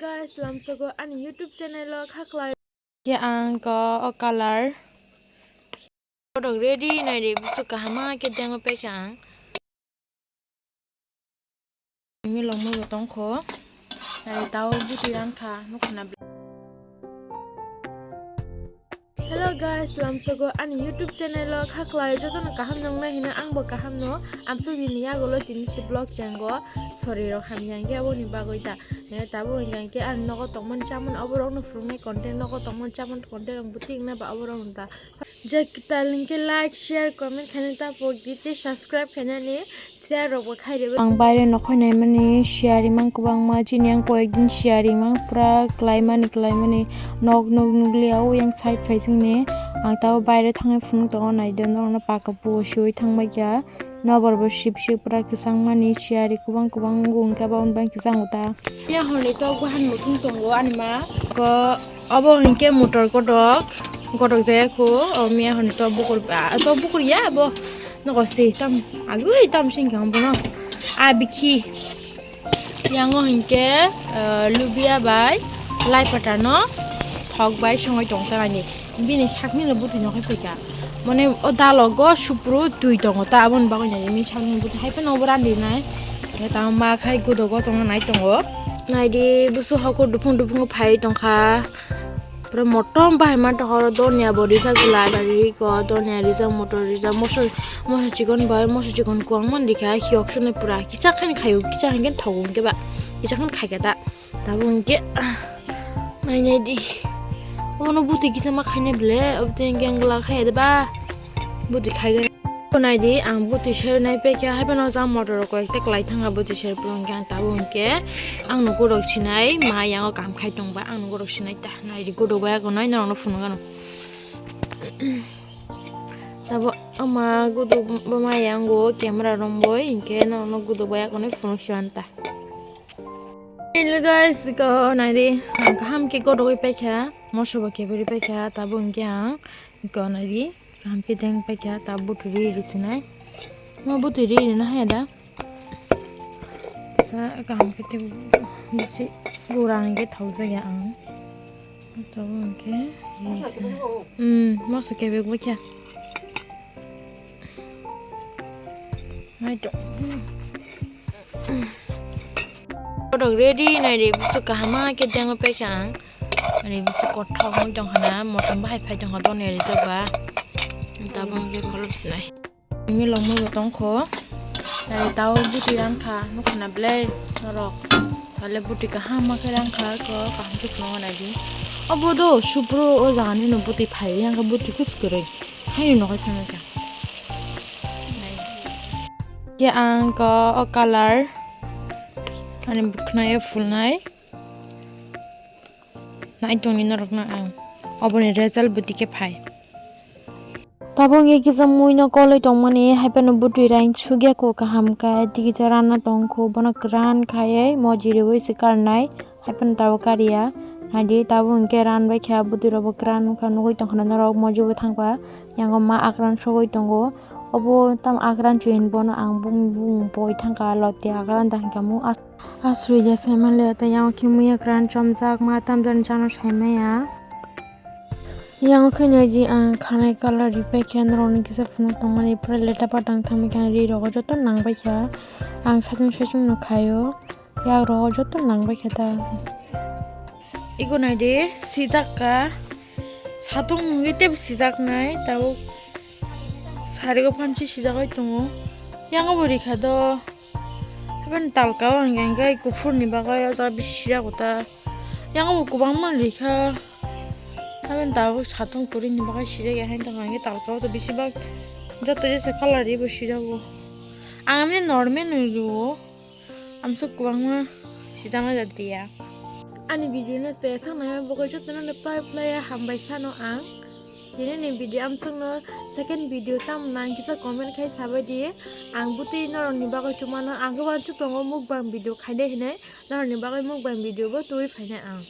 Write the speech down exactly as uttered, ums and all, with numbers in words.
Guys, lamsogo ani YouTube channel o khaklai. Khe ang ko o color. Kodok ready nai re, busu kahama khe dengo pekha ang. Ini longmui bo tongkho. Nai tao buti rang kha, nukhana. Hello guys, lamsogo ani YouTube channel o khaklai jotono kaham nongnai hino, ang bo kaham no. Amsuk bini yago lo tini si vlog chengo. Sorry rok hamya hingke aboni bagwi ta. Ne tabo hingke ang nogo tongmani chamani oborok no phunuknai content, nogo tongmani chamani content rok buti wngna ba oborok no ta. Je kwtal hingke like, share, comment khaina ta pok di tei subscribe khainani share rok bo khai rw. Ang baire nokhoi naimani share rimang kwbangma, chini ang koyekdin share rimang pura kwlaimani kwlaimani nok nuk nukliya o yang side phai singni. Ang tabo baire thangwi phunuk tongo, naidi norokno paka bo siwi thangbaikha. Nokbar bo sip sip pura kwchangmani share ri kwbang kwbang wngkhe abo wngbai kwchang ta. Miya horni tok bahan muthung tongo ani ma. Ko obo hwnkhe motor kotok, kotok jaya kho. O miya horni tok bukur, ah, tok bukur ya abo. Nokho si tam agwi tam sing kang bono. A bikhi. Yango hinkhe, ah, lubia bai lai pata no thok bai songoi tong ta ani. Bini sakni no bwtwi no khai phaikha. Mane o dalogo supru twi tongo ta, aboni bagwi nai bini sakni bwtwi hai phano obo randinai. Tamo ma khai godogo tongna nai tongo. Naidi busu hokur duphung duphung phai tongkha. Pura motom bahai man tongkha oro donya bo rijak lai bai riko, donya rijak, motor rijak, moso, moso chikon bai, moso chikon kwbangma rikha, hiyok swnwi pura kichak khaini khaio, kichak hinkhe thogo hinkhe ba, kichak khaini khaikha ta. Tabuk hinkhe, ah, nainai di. Obono bwtwi kisa ma khainai ble, obo twi hinkhe wngla khaiya de ba. Bwtwi khaiya. Naidi, ang bwtwi ser nai pekha, haiphano jang motor rok koi ekta kwlai thangkha bwtwi ser phuru hinkhe ang tabuk hinkhe ang nukurok sinai ma yango kam khai tongba, ang nukurok sinai ta. Naidi, gudo bai agonai norokno phunukgano. Tabuk ama gudo bama yango camera romboi hinkhe norokno gudo bai agonai phunuk siyan ta. Hello guys, ko naidi, ang kaham khe godogwi paikha, moso bo keberi paikha, tabuk hinkhe ang ko naidi, kaham khe deng paikha, ta buturi rwchinai. Mo buturi rwna haya da. Sa kaham khe te bisi gura hinkhe thaujak ya ang. Tabuk hinkhe, hmm, moso kebek paikha. Nai to. Kodok ready nai re, busu kahama khe dengo paikha ang. Ani busu kothok wng tongkha na, motom bahai phai tongkha, donya rijak ba. Tabuk hinkhe kholop sinai. Ini longmui bo tongkho. Nai tao bwtwi rang kha, nukhana belai norok. Tale bwtwi kahama khe rang kha, ko kaham khe phunukna naidi. Obo do supru o jaga nino bwtwi phai, yang khe bwtwi kus kwrwi. Haino nokhai phano kha. Khe ang ko o color ani bwkhwnaio phulnai. Nai tongni norokno ang. Oboni result bwtwi khe phai. Tabuk wngkhe kisa muino kolwi tongmani, haiphano bwtwi raing sugya kho kaham khe, tei kisa ranna tongkho, bono kwran khaiwi moji riwi se karnai. Haiphano tabuk kariya. Naidi tabuk hinkhe ran bai kha, bwtwi rokbo kwran wngkha, nugwi tongkha norok, moji bo thangkha. Yango ma akran sogwi tongo. Obo tamo akran chwin, bono ang bung bung boi thangkha, lotya akran da hinkha mu as-, aswrwi da saimanle, tei yango khe muya kwran chomjak ma tamjani chana saimaya. Yango khe naidi ang khanai color ripai khe norokni kisa phunuk tongmani, pura leta patang thangbai khe ang ri rogo joto nangbai kha, ang saichung saichung no khaio. Yak rogo joto nangbai khe ta. Iko naidi, sijak ka. Satung nungwi tebo sijak nai, tabuk sarigo phansi sijagwi tongo. Yango bo rikha do. Haben talka o hwnka hwnkhe kuphur ni bagwi o jaga bisi sijago ta. Yango bo kwbangma rikha. Haben tabuk satung kwrwi ni bagwi sijak ya, haino tongkha hwnkhe talka o to bisi bak joto jesa color ribo sijago. Ang ani normal ni rwo. Amsuk kwbangma sijana jatiya. Ani video no se thang nai bagwi jotono no pai phlai hambai sano ang. Tini ni video amsuk no second video tam nang kisa comment khai sabai di. Ang bwtwi norok ni bagwi tumano ang khe wansuk tongo mukbang video khainai hinwi norok ni bagwi mukbang video bo tubui phainai ang.